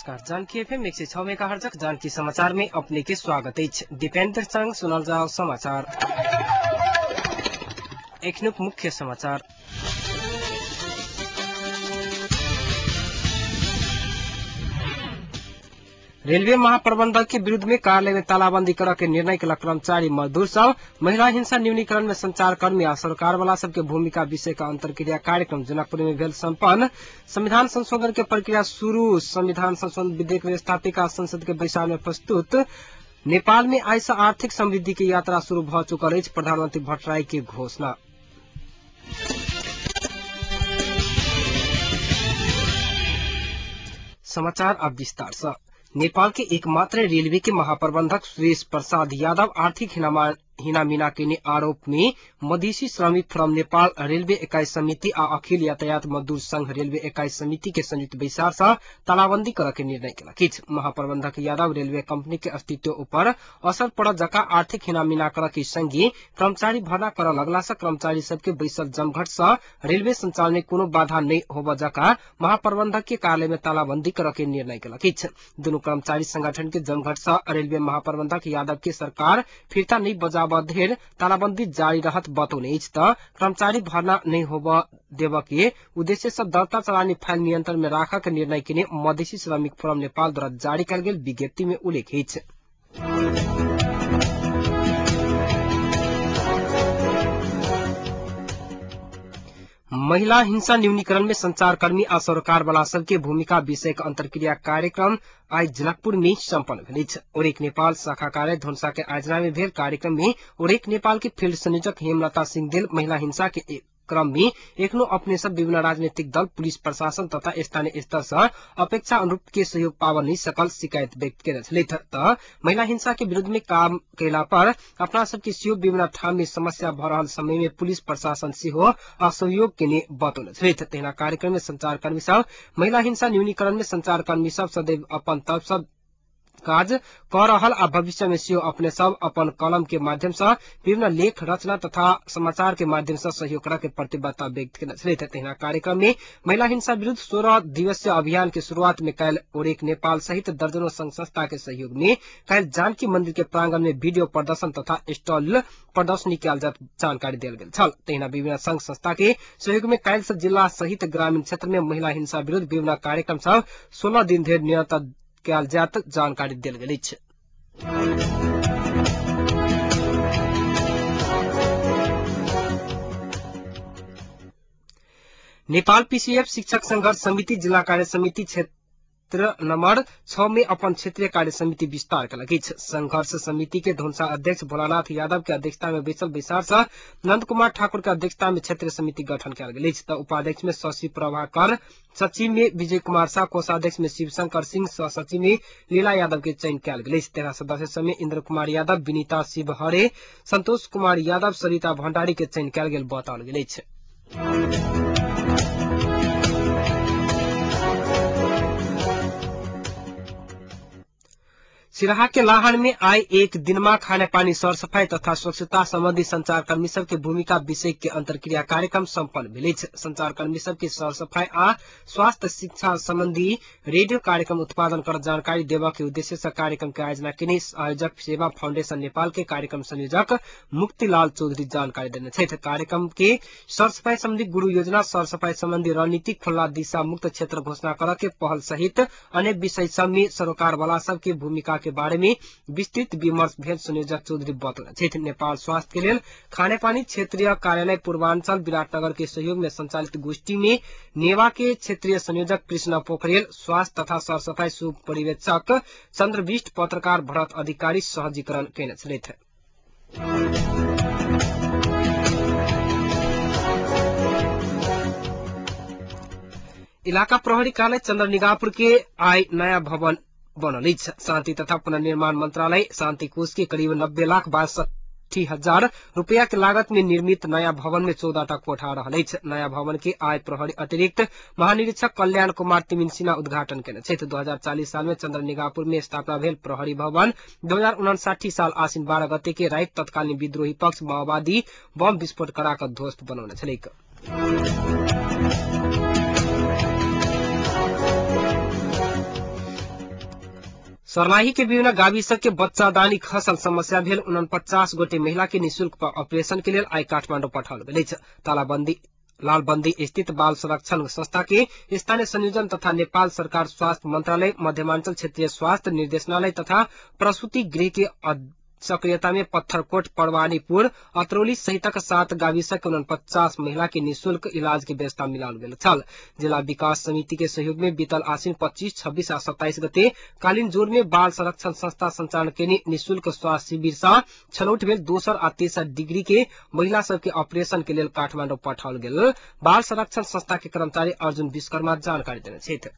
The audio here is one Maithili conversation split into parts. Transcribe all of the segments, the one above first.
नमस्कार, जानकी एफएम 106 मेगाहर्जक जानकी समाचार में अपने के स्वागत अछि। दीपेंद्र संग सुनल जाओ समाचार। एखनुक मुख्य समाचार। रेलवे महाप्रबंधक के विरुद्ध में कार्यालय में तालाबंदी कर के निर्णय के कर्मचारी मजदूर सब महिला हिंसा न्यूनीकरण में संचारकर्मी आ सरकार वाला सबके भूमिका विषय का अंतरक्रिया कार्यक्रम जनकपुर में भेल संपन्न। संविधान संशोधन के प्रक्रिया शुरू। संविधान संशोधन विधेयक व्यवस्थापिका संसद के बैसार में प्रस्तुत। नेपाल में आइ से आर्थिक समृद्धि के यात्रा शुरू भ चुकल अछि, प्रधानमंत्री भट्टराई के घोषणा। समाचार अब विस्तार से। नेपाल के एकमात्र रेलवे के महाप्रबंधक सुरेश प्रसाद यादव आर्थिक हिनामिना के आरोप में मधेसी श्रमिक फोरम नेपाल रेलवे इकाई समिति आ अखिल यातायात मजदूर संघ रेलवे इकाई समिति के संयुक्त बैसार से तालाबंदी करे के निर्णय केलक अछि। महाप्रबंधक यादव रेलवे कंपनी के अस्तित्व ऊपर असर पड़त जका आर्थिक हिनामिना करे के संगे कर्मचारी भर्ना कर लगला से कर्मचारी सबके बैसल जमघट से रेलवे संचालन में कोनो बाधा नहीं होब जका महाप्रबंधक के कार्यालय में तालाबंदी करे के निर्णय केलक अछि। दुनू कर्मचारी संगठन के जमघट से रेलवे महाप्रबंधक यादव के सरकार फिर्ता नहीं बजाब धेर तालाबंदी जारी रहत बतौने अछि त कर्मचारी भर्ना नहीं होब देव के उद्देश्य से दर्ता चलानी फाइल नियंत्रण में राख के निर्णय केने मधेसी श्रमिक फोरम नेपाल द्वारा जारी कयल गेल विज्ञप्ति में उल्लेख अछि। महिला हिंसा न्यूनीकरण में संचारकर्मी आ सरोकार वाला सबके भूमिका विषय के अंतरक्रिया कार्यक्रम आई जनकपुर में सम्पन्न भेल अछि। ओरेक नेपाल शाखा कार्यालय धनुषा के आयोजना में भेल कार्यक्रम में ओरेक नेपाल के फील्ड संयोजक हेमलता सिंहदेल महिला हिंसा के क्रम में एखनो अपने सब विभिन्न राजनीतिक दल, पुलिस प्रशासन तथा स्थानीय स्तर से अपेक्षा अनुरूप के सहयोग पाव नहीं सकल शिकायत व्यक्त केने छलथि। त महिला हिंसा के विरुद्ध में काम कैला पर अपना सबके सेहो विभिन्न ठाम में समस्या भ रहल समय में पुलिस प्रशासन सेहो असहयोग केने बतौने छलथि। तहिना कार्यक्रम में संचारकर्मी सब महिला हिंसा न्यूनीकरण में संचारकर्मी सब सदैव अपन तरफ से काज क रहल आ भविष्य में सेहो अपने सब अपन कलम के माध्यम से विभिन्न लेख, रचना तथा समाचार के माध्यम से सहयोग करे के प्रतिबद्धता व्यक्त केने छलथि। तहिना कार्यक्रम में महिला हिंसा विरुद्ध 16 दिवसीय अभियान के शुरुआत में काल्हि ओरेक नेपाल सहित दर्जनों संघ संस्था के सहयोग में काल्हि जानकी मंदिर के प्रांगण में वीडियो प्रदर्शन तथा स्टॉल प्रदर्शनी कयल जात जानकारी देल गेल छल। तहिना विभिन्न संघ संस्था के सहयोग में काल्हि से जिला सहित ग्रामीण क्षेत्र में महिला हिंसा विरुद्ध विभिन्न कार्यक्रम सब 16 दिन धरि निरंतर कयल जात जानकारी देल गेल अछि। नेपाल पीसीएफ शिक्षक संघर्ष समिति जिला कार्य समिति क्षेत्र नंबर 6 में अपन क्षेत्रीय कार्य समिति विस्तार केलक अछि। संघर्ष समिति के धनुषा अध्यक्ष भोलानाथ यादव के अध्यक्षता में बैसल बैसार से नंद कुमार ठाकुर के अध्यक्षता में क्षेत्रीय समिति गठन कयल गेल अछि। त उपाध्यक्ष में शशि प्रभाकर, सचिव में विजय कुमार शाह, कोषाध्यक्ष में शिवशंकर सिंह, सह सचिव में लीला यादव के चयन कयल गेल अछि। 13 सदस्य सब में इंद्र कुमार यादव, विनीता शिवहरे, संतोष कुमार यादव, सरिता भंडारी के चयन कयल गेल बताओल गेल अछि। सिराहा के लाहन में आइ एक दिनमा खानेपानी सरसफाई तथा स्वच्छता संबंधी संचारकर्मी सबके भूमिका विषय के अंतरक्रिया कार्यक्रम सम्पन्न भेल अछि। संचारकर्मी सबके सरसफाई आ स्वास्थ्य शिक्षा संबंधी रेडियो कार्यक्रम उत्पादन कर जानकारी देबऽ के उद्देश्य से कार्यक्रम के आयोजना केने आयोजक सेवा फाउंडेशन नेपाल के कार्यक्रम संयोजक मुक्तिलाल चौधरी जानकारी देने छथि। कार्यक्रम के सरसफाई संबंधी गुरु योजना, सरसफाई संबंधी रणनीति, खुला दिशा मुक्त क्षेत्र घोषणा कर के पहल सहित अन्य विषय सब में सरोकार वाला सबके भूमिका के बारे में विस्तृत विमर्श भेल संयोजक चौधरी बतौने छथि। नेपाल स्वास्थ्य के लेल खानेपानी क्षेत्रीय कार्यालय पूर्वांचल विराटनगर के सहयोग में संचालित गोष्ठी में नेवा के क्षेत्रीय संयोजक कृष्ण पोखरेल, स्वास्थ्य तथा सरसफाई सुपरिवेक्षक चंद्र विष्ट, पत्रकार भरत अधिकारी सहजीकरण केने छलथि। इलाका प्रहरी कार्यालय चंद्रनिगापुर के आइ नयाँ भवन बनल अछि। शान्ति तथा पुनर्निर्माण मंत्रालय शान्ति कोष के करीब 90,62,000 रुपया के लागत में निर्मित नया भवन में 14टा कोठा रहल अछि। नया भवन के आय प्रहरी अतिरिक्त महानिरीक्षक कल्याण कुमार तिमिन सिन्हा उद्घाटन केने छथि। 2040 साल में चंद्रनिगापुर में स्थापना भेल प्रहरी भवन 2059 साल आसिन 12 गते के राति तत्कालीन विद्रोही पक्ष माओवादी बम विस्फोट करा कऽ ध्वस्त बनौने छलैक। सर्लाही के विभिन्न गाविस के बच्चादानी खसल समस्या भेल 49 गोटे महिला के निशुल्क ऑपरेशन के लेल आइ काठमाडौँ पठाओल गेल अछि। तालाबंदी लालबंदी स्थित बाल संरक्षण संस्था के स्थानीय संयोजन तथा नेपाल सरकार स्वास्थ्य मंत्रालय मध्यमांचल क्षेत्रीय स्वास्थ्य निर्देशनालय तथा प्रसूति गृह के सक्रियता में पत्थरकोट, परवानीपुर, अतरौली सहितक 7 गाविसक 49 महिला के निःशुल्क इलाज के व्यवस्था मिलाओल गेल छल। जिला विकास समिति के सहयोग में बीतल आश्विन 25, 26 आ 27 गते कालिनजोर में बाल संरक्षण संस्था संचालन केने निःशुल्क स्वास्थ्य शिविर सँ छनौट भेल दोसर आ तेसर डिग्री के महिला सबके ऑपरेशन के लेल काठमाडौँ पठाओल गेल बाल संरक्षण संस्था के कर्मचारी अर्जुन विश्वकर्मा जानकारी देने छथि।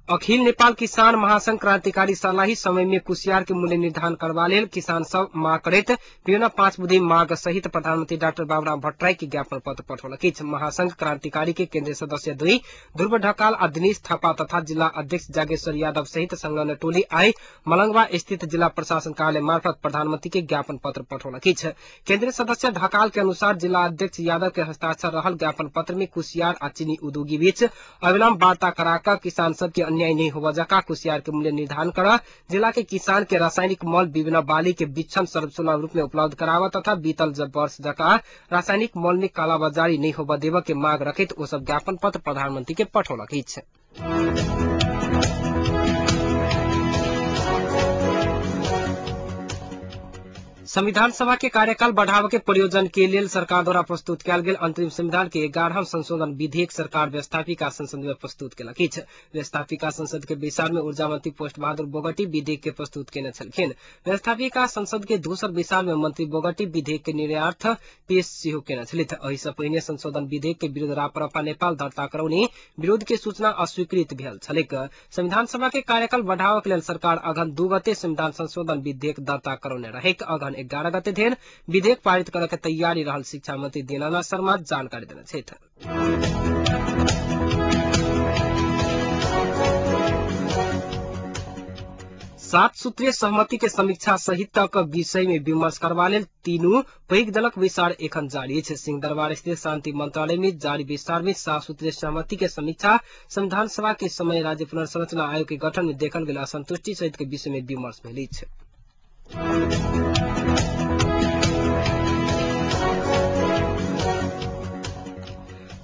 अखिल नेपाल किसान महासंघ क्रांतिकारी सर्लाही समय में कुसियार के मूल्य निर्धारण करबा लेल किसान सब मांग करैत विभिन्न 5 बुँदे मांग सहित प्रधानमंत्री डाक्टर बाबुराम भट्टराई के ज्ञापन पत्र पठौलक अछि। महासंघ क्रांतिकारी के केन्द्रीय सदस्य दुई ध्रुव ढकाल आ दिनेश थापा तथा जिल्ला अध्यक्ष जागेश्वर यादव सहित संलग्न टोली आइ मलंगवा स्थित जिल्ला प्रशासन कार्यालय मार्फत प्रधानमंत्री के ज्ञापन पत्र पठौलक अछि। केन्द्रीय सदस्य ढकाल के अनुसार जिल्ला अध्यक्ष यादव के हस्ताक्षर रहल ज्ञापन पत्र में कुसियार आ चीनी उद्योगी बीच अविलंब वार्ता कराकर किसान सबके अन्याय नहीं होगा जका कुसियार के मूल्य निर्धारण कर जिला के किसान के रासायनिक मल विभिन्न बाली के बिछन सर्वसुलभ रूप में उपलब्ध करावा तथा बीतल वर्ष जका रासायनिक मल में कालाबाजारी नहीं होगा देव के मांग रखित ओ सब ज्ञापन पत्र प्रधानमंत्री के पठौलक अछि। संविधान सभा के कार्यकाल बढ़ाव के प्रयोजन के लेल सरकार द्वारा प्रस्तुत कयल गेल अंतरिम संविधान के 11वां संशोधन विधेयक सरकार व्यवस्थापिका संसद में प्रस्तुत केलक अछि। व्यवस्थापिका संसद के बैसार में ऊर्जा मंत्री पोस्ट बहादुर बोगटी विधेयक के प्रस्तुत केने छलखिन। व्यवस्थापिका संसद के दोसर बैसार में मंत्री बोगटी विधेयक के निर्णयार्थ पेश सेहो केने छलथि। एहि सँ पहिने संशोधन विधेयक के विरुद्ध राप्रपा नेपाल दर्ता करौने विरोध के सूचना अस्वीकृत भेल छलैक। संविधान सभा के कार्यकाल बढ़ाव के लेल सरकार अघन 2 गते संविधान संशोधन विधेयक दर्ता करौने रहेक। अघन 11 गते धरि विधेयक पारित करऽ के तैयारी रहल शिक्षा मंत्री दीनानाथ शर्मा जानकारी देने छथि। 7 सूत्रीय सहमति के समीक्षा सहितक विषय में विमर्श करबा लेल तीनू पैघ दलक बैसार एखन जारी अछि। सिंहदरबार स्थित शांति मंत्रालय में जारी बैसार में 7 सूत्रीय सहमति के समीक्षा, संविधान सभा के समय राज्य पुनर्संरचना आयोग के गठन में देखल गेल असंतुष्टि सहित के विषय में विमर्श भेल अछि।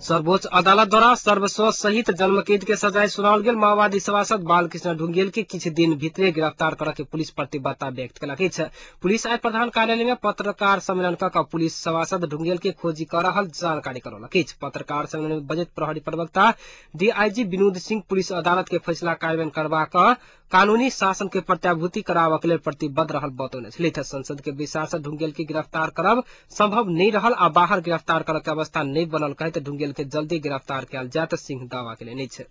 सर्वोच्च अदालत द्वारा सर्वस्व सहित जन्मकैद के सजाय सुनाओल गेल माओवादी सभासद बालकृष्ण ढुंगेल के किछु दिन भीतरे गिरफ्तार करऽ के पुलिस प्रतिबद्धता व्यक्त केलक अछि। पुलिस आइ प्रधान कार्यालय में पत्रकार सम्मेलन कऽ पुलिस सभासद ढुंगेल के खोजी कऽ रहल जानकारी करौलक अछि। पत्रकार सम्मेलन में बजैत प्रहरी प्रवक्ता डीआईजी विनोद सिंह पुलिस अदालत के फैसला कार्यान्वयन करबाक कानूनी शासन के प्रत्याभूति कराबऽ के लेल प्रतिबद्ध रहल बतौने छलथि। संसद के बैसार से ढुंगेल के गिरफ्तार करब संभव नहीं रहल आ बाहर गिरफ्तार करऽ के अवस्था नहीं बनल कहैत ढुंगेल के जल्दी गिरफ्तार कयल जायत सिंह दावा केलनि अछि।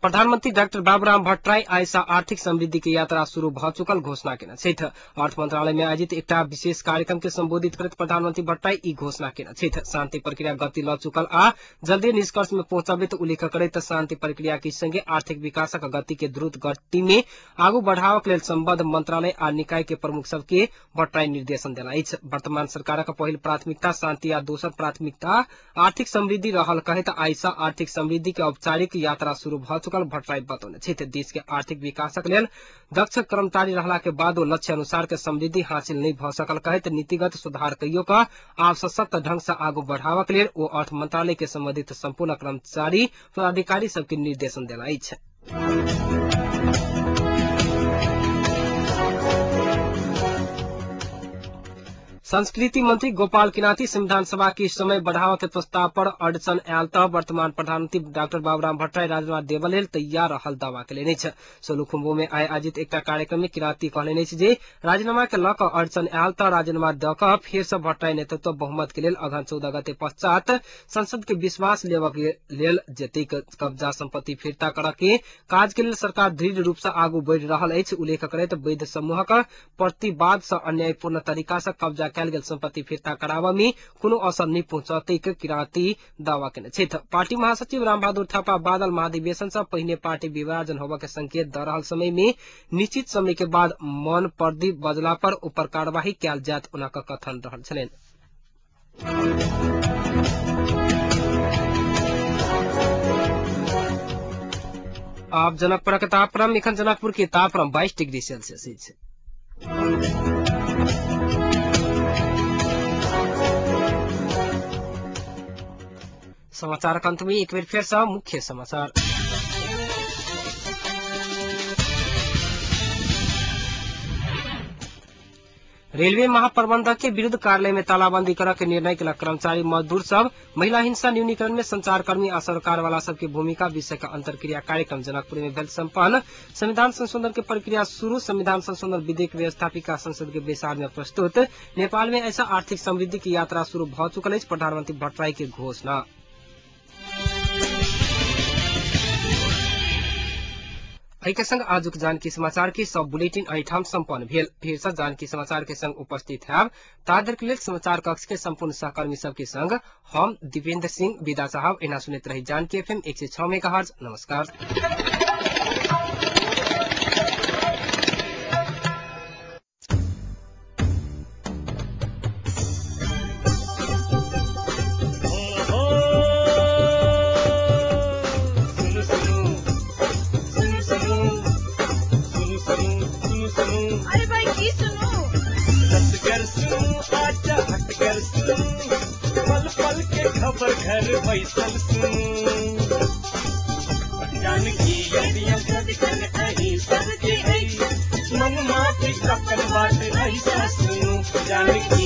प्रधानमंत्री डाक्टर बाबुराम भट्टराई आइ सँ आर्थिक समृद्धि के यात्रा शुरू भऽ चुकल घोषणा केने छथि। अर्थ मंत्रालय में आयोजित एकटा विशेष कार्यक्रम के संबोधित करैत प्रधानमंत्री भट्टराई ई घोषणा केने छथि। शांति प्रक्रिया गति लऽ चुकल आ जल्दी निष्कर्ष में पहुंचबैत उल्लेख करैत शांति प्रक्रिया के संगे आर्थिक विकासक गति के द्रुत गति में आगू बढ़ाबक लेल संबद्ध मंत्रालय आ निकाय के प्रमुख सब के भट्टराई निर्देशन देला अछि। वर्तमान सरकारक पहिल प्राथमिकता शांति आ दोसर प्राथमिकता आर्थिक समृद्धि रहल कहैत आइ सँ आर्थिक समृद्धि के औपचारिक यात्रा शुरू भऽ चुकल भट्टराई बतौने छथि। देश के आर्थिक विकासक लेल दक्ष कर्मचारी रहला के बादो लक्ष्य अनुसार के समृद्धि हासिल नहीं भऽ सकल कहैत नीतिगत सुधार कइयो कऽ आब सशक्त ढंग से आगू बढ़ाबक लेल ओ अर्थ मंत्रालय के संबंधित संपूर्ण कर्मचारी पदाधिकारी सबके निर्देशन देला अछि। संस्कृति मंत्री गोपाल किनाती संविधान सभा के समय बढ़ावा के प्रस्ताव पर अड़चन आयल तऽ वर्तमान प्रधानमंत्री डाक्टर बाबुराम भट्टराई राजीनामा देबऽ लेल तैयार रहल दावा केलनि अछि। सोलुखुम्बु में आइ आयोजित एकटा कार्यक्रम में किराती कहलनि अछि जे राजीनामा के लऽ कऽ अड़चन आयल तऽ राजीनामा दऽ कऽ फेर सँ भट्टराई नेतृत्व बहुमत के लेल अघन 14 गते पश्चात संसद के विश्वास लेबऽ के लेल जेतैक। कब्जा संपत्ति फिर्ता करऽ के काज के लेल सरकार दृढ़ रूप सँ आगू बढ़ि रहल अछि उल्लेख करैत वैध समूहक प्रतिवाद सँ अन्यायपूर्ण तरीका सँ कब्जा उठायल गेल संपत्ति फिर्ता कराबऽ में कोनो असर नहि पहुंचतैक किराती दावा केने छथि। पार्टी महासचिव रामबहादुर थापा बादल महाधिवेशन से पहिने पार्टी विभाजन होबऽ के संकेत द रहल समय में निश्चित समय के बाद मन प्रदीप बजला पर ऊपर कार्यवाही कयल जायत उनका कथन रहल छलनि। आप जनकपुर के तापक्रम एखन जनकपुर के तापक्रम 22 डिग्री सेल्सियस अछि। समाचार अंत में एक बेर फेर से मुख्य समाचार। रेलवे महाप्रबंधक के विरुद्ध कार्यालय में तालाबंदी करऽ के निर्णय केलक कर्मचारी मजदूर सब। महिला हिंसा न्यूनीकरण में संचारकर्मी आ सरकार वाला सबके भूमिका विषय का अंतरक्रिया कार्यक्रम जनकपुर में भेल सम्पन्न। संविधान संशोधन के प्रक्रिया शुरू। संविधान संशोधन विधेयक व्यवस्थापिका संसद के बैसार में प्रस्तुत। नेपाल में ऐसा आर्थिक समृद्धि की यात्रा शुरू भ चुकल अछि, प्रधानमंत्री भट्टराई के घोषणा। एहि संग आजुक जानकी समाचार के सब बुलेटिन एहिठाम सम्पन्न भेल। फेर से जानकी समाचार के संग उपस्थित हैब, ताधरि के लेल समाचार कक्ष के संपूर्ण सहकर्मी सबके संग हम दीपेंद्र सिंह विदा चाहब। एना सुनैत रही जानकी एफएम 106 मेगाहर्ट्ज। नमस्कार। अरे भाई की सुनू, आजा हटकर सुनू, पल पल के खबर घर बैसल सुनू। जानकी सदिखन अहीं सबके अछि, मन माफी अपन बात ऐसा सुनू। जानकी